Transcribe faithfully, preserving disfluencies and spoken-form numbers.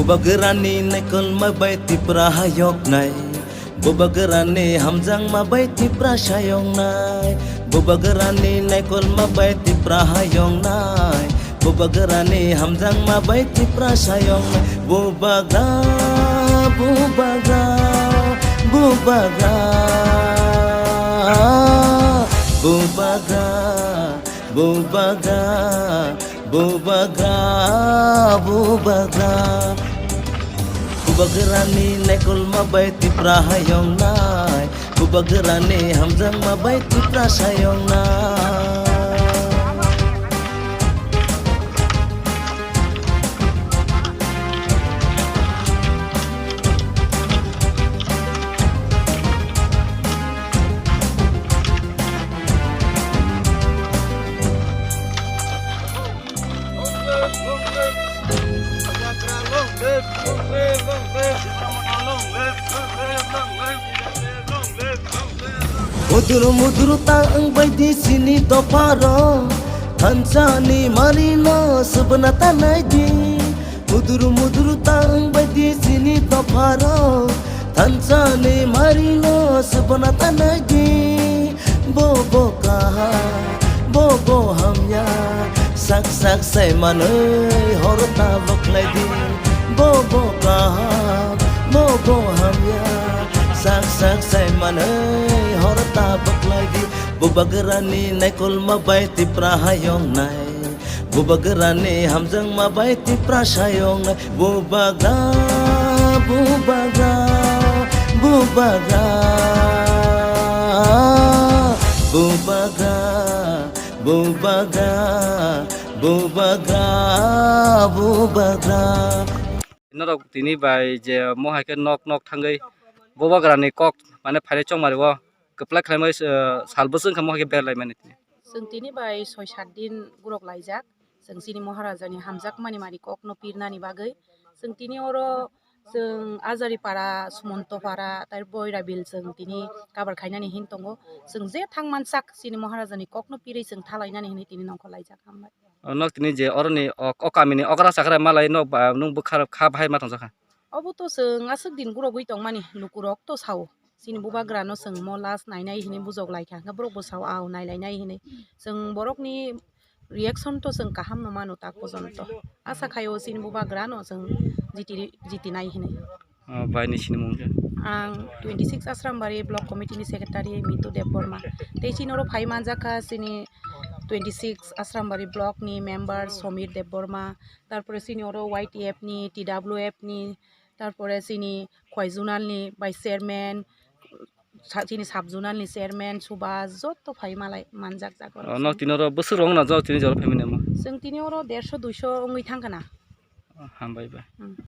Bubagrani naikolma bai Tipra hayoknai. Bubagrani hamjakma bai Tipra sayoknai. Bubagrani naikolma bai Tipra hayoknai. Bubagrani hamjakma bai Tipra sayoknai. Bubagra, bubagra, bubagra. Bubagra, bubagra. Bubagra, bubagra. Bubagrani naikolma bai Tipra hayoknai. Bubagrani hamjakma bai Tipra sayoknai. Mudur mudur ta wng bai di chini dopharo, thansa ni mari no subna ta nai di. Mudur mudur ta wng bai di chini dopharo, thansa ni mari no subna ta nai di. Bo bo kaha, bo bo hamya, sak sak sai manwi hor ta bokhlai di. Bo bo kaha, bo bo hamya, sak sak sai manwi hor ta bokhlai di. Bubagrani naikolma bai Tipra hayoknai. Bubagrani hamjakma bai Tipra sayoknai. Bubagra, bubagra, bubagra. Bubagra, bubagra, bubagra, bubagra. Norok tini bai je mo hai khe nok nok thangwi bubagrani kok mane phainai chongmari o kwplai khlaimai, eh, sal bwswk wngkha mo hai khe berlaimani tini. Chwng tini bai soi sat din gurok laijak. Chwng chini Maharajani hamjakmani mari kokno pirnani bagwi. Chwng tini oro chwng Ajari para, Sumonto para, tai Boirabil chwng tini kabar khainani hin tongo. Chwng je thang mansak chini Maharajani kokno pirwi chwng thalainani hinwi tini nongkhor laijak. Hambai. O nok tini je oroni ok, o kamini okra chakra malai nok ba nwng bwkha kha bahai ma tongjakha. Obo to chwng aswk din gurogwi tongmani lukurok to sao. Chini bubagrano chwng mo last nainai hinwi bujok laikha, hwnkhe borok bo sao, "Ao, nailainai," hinwi. Chwng borokni reaction to chwng kaham no mano tak pojonto. Asa khaio chini bubagrano chwng jiti, jitinai hinwi. O, bai ni sinimung khe? Ang twenty six Asrambari Block Committee ni Secretary Mitu Debbarma. Tei chini oro phai manjakha chini twenty six Asrambari Block ni member Somir Debbarma, tarpore chini oro Y T F ni, T W F ni, tarpore chini Khwai Zonal ni Vice Chairman, sa-, chini Sub Zonal ni Chairman Subhas, joto phai malai manjak jaga oro. O, nok tini oro bwswk rok wngna jok tini jora phaimani omo? Chwng tini oro derso duiso wngwi thangkha na. O, hambai bai. Hmm.